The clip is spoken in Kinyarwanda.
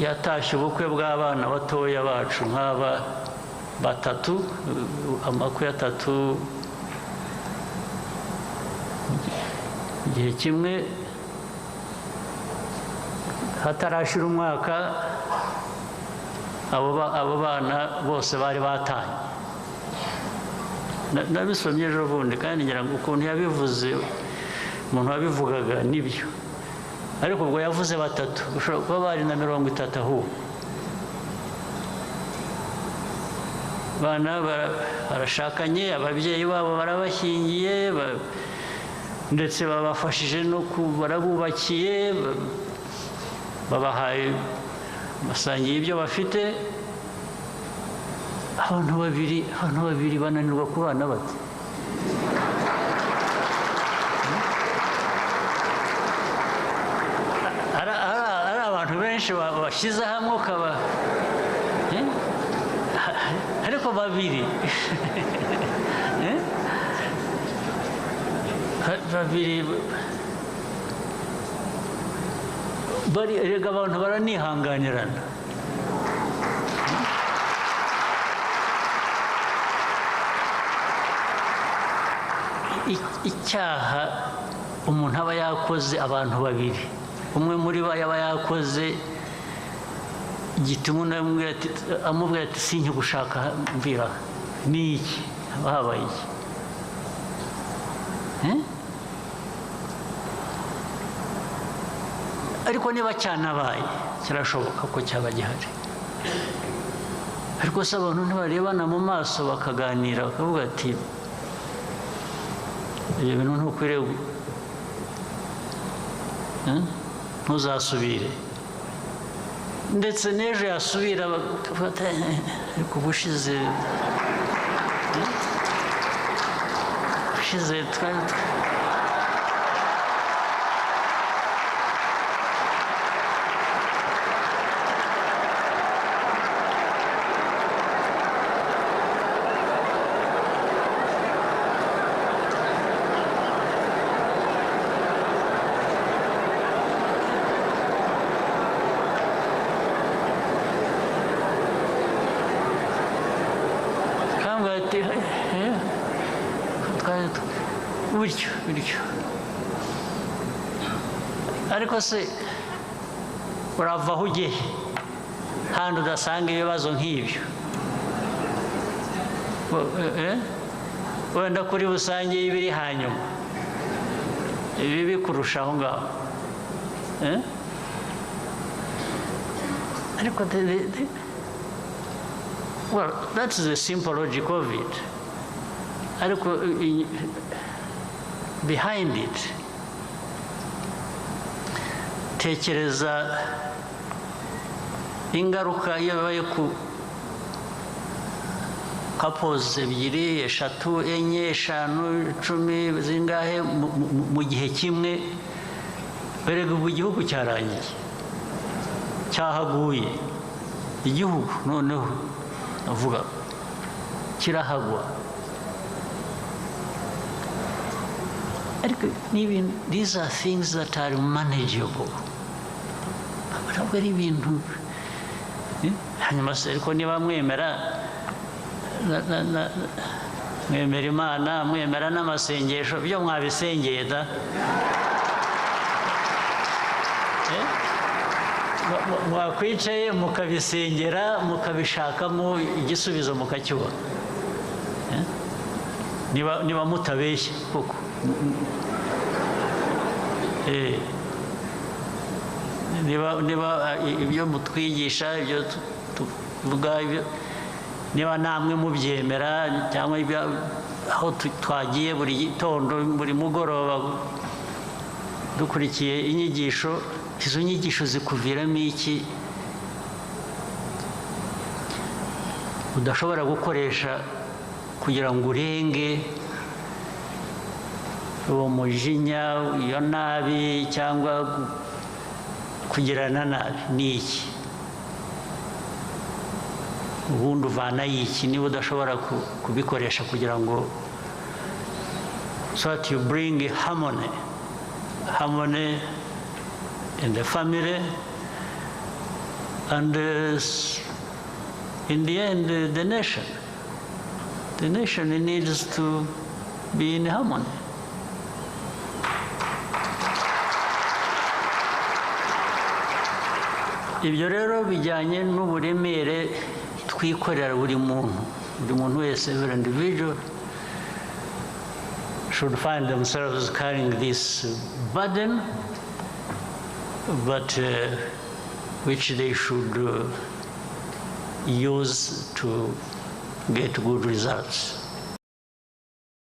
Yatashye ubukwe bw'abana batoya bacu nk'aba batatu, amakwe atatu igihe kimwe, hatarashira umwaka abo bana bose bari batanye. Nabisomye ejo bundi kandi ngira ngo ukuntu yabivuze, umuntu wabivugaga nibyo, ariko ubwo yavuze batatu, ushobora kuba bari na 30 ahubwo. Abana barashakanye, ababyeyi babo barabashyingiye, ndetse babafashije no barabubakiye, babahaye, basangiye ibyo bafite. Abantu babiri bananirwa kubana bate? Ari abantu benshi bashyize hamwe ukaba, ariko babiri bari, erega abantu baranihanganirana. Icyaha umuntu aba yakoze, abantu babiri, umwe muri bo yaba yakoze gituma undi amubwira ati sinkigushaka mvira, ni iki habaye iki? Ariko niba cyanabaye kirashoboka ko cyaba gihari, ariko se abantu ntibarebana mu maso bakaganira bakavuga ati ibyo bintu ntukwiriye, ntuzasubire. Ndetse n'ejo yasubira bakavuga ariko ubushize twari bityo. Ariko se urava aho ugiye handi udasanga ibibazo nk'ibyo? Wenda kuri busange ibiri hanyuma ibibi kurusha aho ngaho. Ariko well, that's the simple logic of it. Ariko behind it, tekereza ingaruka iyo bibaye ku couples 2, 3, 4, 5, 10 zingahe mu gihe kimwe, berega ubu igihugu cyarangiye, cyahaguye igihugu, noneho avuga kirahagwa. Ariko these are things that are manageable. Ntabwo ari ibintu. Hanyuma se ariko niba mwemera mwemera Imana, mwemera n'amasengesho, byo mwabisengeye da? Mwakwicaye mukabisengera, mukabishakamo igisubizo, mukacyubaka. Niba mutabeshya koko. Niba ibyo mutwigisha, ibyo tuvuga, niba namwe mubyemera, cyangwa aho twagiye buri gitondo, buri mugoroba dukurikiye inyigisho, izo nyigisho zikuviramo iki udashobora gukoresha kugira ngo urenge uwo mujinya, iyo nabi, cyangwa kugirana nabi? Ni iki ubundi uvana iki niba udashobora kubikoresha kugira ngo so that you bring harmony in the family, and in the end, the nation. The nation needs to be in harmony. Ibyo rero bijyanye n'uburemere twikorera buri muntu, buri muntu wese, every individual should find themselves carrying this burden, but which they should use to get good results.